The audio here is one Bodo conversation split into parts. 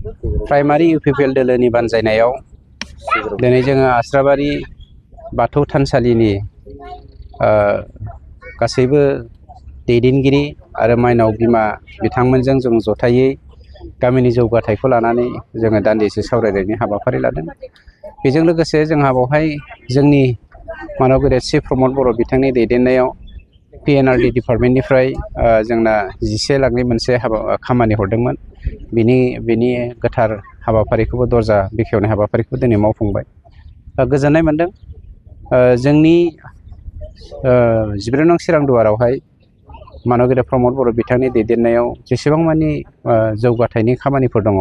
प्राइमारि UPPL दोलोनि बानजायनायाव दिनै जोङो आस्राबारि बाथौ थानसालिनि गासैबो दैदेनगिरि आरो माइनाव बिमा बिथांमोनजों जों जथायै गामिनि जौगाथायखौ लानानै जोङो दान्दिसे सावरायनायनि हाबाफारि लादों। बेजों लोगोसे जोंहा बेवहाय जोंनि मानव गेदेर श्री प्रमद बर' बिथांनि दैदेननायाव PNRD डिपार्टमेन्टनिफ्राय जोंना 11 लाखनि मोनसे खामानि हरदोंमोन। बिनि गोथार हाबाफारिखौबो दरजा बेखेवनाय हाबाफारिखौ दिनै मावफुंबाय। गोजोननाय मोनदों। जोंनि 11 नं चिरां दुवारावहाय मानव गेदेर प्रमद बर' बिथांनि दैदेननायाव जेसेबां मानि जौगाथायनि खामानिफोर दङ,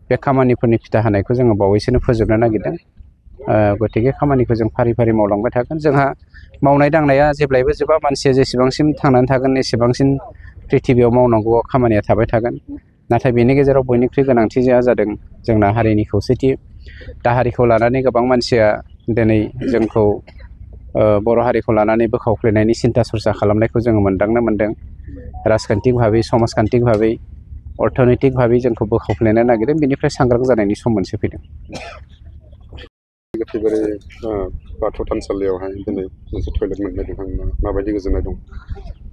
बे खामानिफोरनि फिथा होनायखौ जोङो बावैसोनो फोजोबनो नागिरदों। गतिके खामानिखौ जों फारि फारि मावलांबाय थागोन। जोंहा मावनाय दांनाया जेब्लायबो जोबा, मानसिया जेसेबांसिम थांनानै थागोन एसेबांसिम प्रिथिबियाव मावनांगौ खामानिया थाबाय थागोन। नाथाय बेनि गेजेराव बयनिख्रुइ गोनांथिया जादों जोंना हारिनि खौसेथि। दा हारिखौ लानानै गोबां मानसिया दिनै जोंखौ बर' हारिखौ लानानै बोखावफ्लेनायनि सिन्था सरसा खालामनायखौ जोङो मोनदांनो मोन्दों। राजखान्थिक भाबै, समाजखान्थिक भाबै, अर्थनैतिक भाबै जोंखौ बोखावफ्लेनो नागिरदों। बेनिफ्राय सांग्रां जानायनि सम मोनसे फैदों। गोथैबारि बाथौ थानसालियावहाय दिनै मोनसे टयलेट मोनबाय नोंथांमोना माबायदि गोजोननाय दं?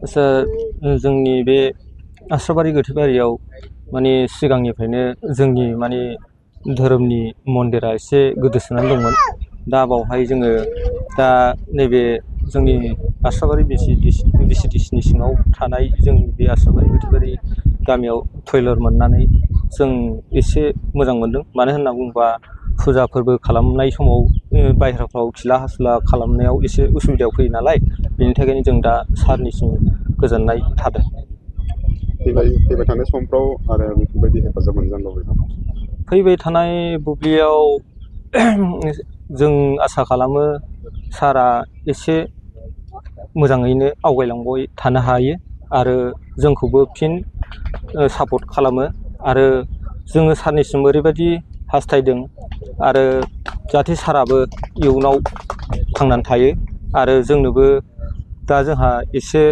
आच्चा, जोंनि बे आस्राबारि गोथैबारियाव माने सिगांनिफ्रायनो जोंनि माने धोरोमनि मन्दिरा एसे गोदोसोनानै दंमोन। दा बावहाय जोङो दा नैबे जोंनि आस्राबारि BCDC नि सिङाव थानाय जोंनि बे आस्राबारि गोथैबारि गामियाव टयलेट मोननानै जों एसे मोजां मोनदों। मानो होनना बुङोबा फुजा फोरबो खालामनाय समाव बायह्राफ्राव खिला हासुला खालामनायाव एसे उसुबिदायाव फैयो नालाय, बेनि थाखायनो जों दा सारनिसिम गोजोननाय थादों। फैबाय थानाय समफ्राव आरो बेफोरबायदि हेफाजाब मोनजानो लुबैदों। फैबाय थानाय बुब्लियाव जों आसा खालामो सारा एसे मोजाङैनो आवगायलांबाय थानो हायो आरो जोंखौबो फिन सापर्ट खालामो। आरो जोङो सारनिसिम ओरैबायदि हास्थायदों आरो जाहाथे साराबो इयुनाव थांनानै थायो। आरो जोंनोबो दा जोंहा एसे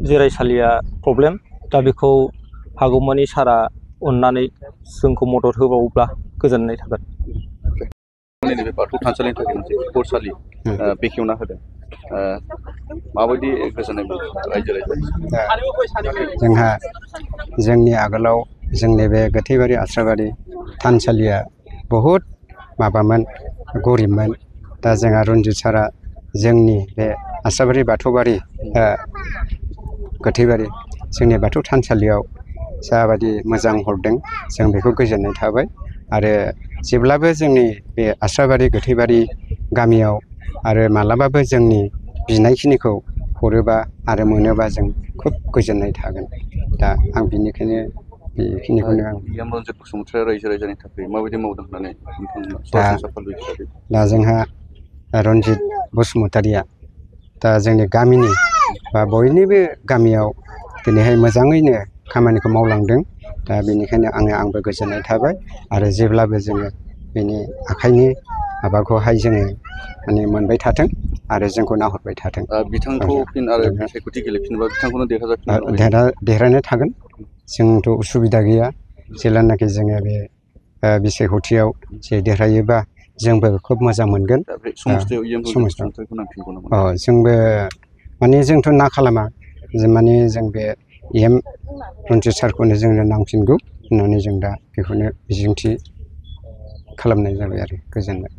जिरायसालिया प्रब्लेम, दा बेखौ हागौमानि सारा अननानै जोंखौ मदद होबावोब्ला गोजोननाय थागोन। नैबे बाथौ थानसालिनि थाखाय मोनसे खिखरसालि बेखेवना होदों। माबायदि गोजोननाय मोनो रायजो राजाया? जोंहा जोंनि आगोलाव जोंनि बे गोथैबारि आस्राबारि थानसालिया बहुद माबामोन, गरिबमोन। दा जोंहा रन्जित सारा जोंनि बे आस्राबारि बाथौबारि गोथैबारि जोंनि बाथौ थानसालियाव जाबायदि मोजां हरदों, जों बेखौ गोजोननाय थाबाय। आरो जेब्लाबो जोंनि बे आस्राबारि गोथैबारि गामियाव आरो मालाबाबो जोंनि बिनायखिनिखौ हरोबा आरो मोनोबा जों खुब गोजोननाय थागोन। दा आं बेनिखायनो बेखिनिखौनो रन्जित बसुमतारी रायजो राजानि थाखाय माबायदि मावदों होननानै नोंथांमोना दा जोंहा रन्जित बसुमतारीया दा जोंनि गामिनि बा बयनिबो गामियाव दिनैहाय मोजाङैनो खामानिखौ मावलांदों। दा बेनिखायनो आंबो गोजोननाय थाबाय। आरो जेब्लाबो जोङो बेनि आखाइनि माबाखौहाय जोङो माने मोनबाय थाथों आरो जोंखौ नाहरबाय थाथों। बिथांखौ फिन आरो बिसायख'थि गेलेफिनोबा बिथांखौनो देरहानो थागोन। जोंथ' उसुबिदा गैया। जेब्लानाखि जोङो बे बिसायख'थियाव जे देरहायोबा जोंबो खोब मोजां मोनगोन। जोंबो माने जोंथ' ना खालामा, माने जों बे रन्जित सारखौनो जोंनो नांफिनगौ होननानै जों दा बेखौनो मिजिंथि खालामनाय जाबाय आरो गोजोनबाय।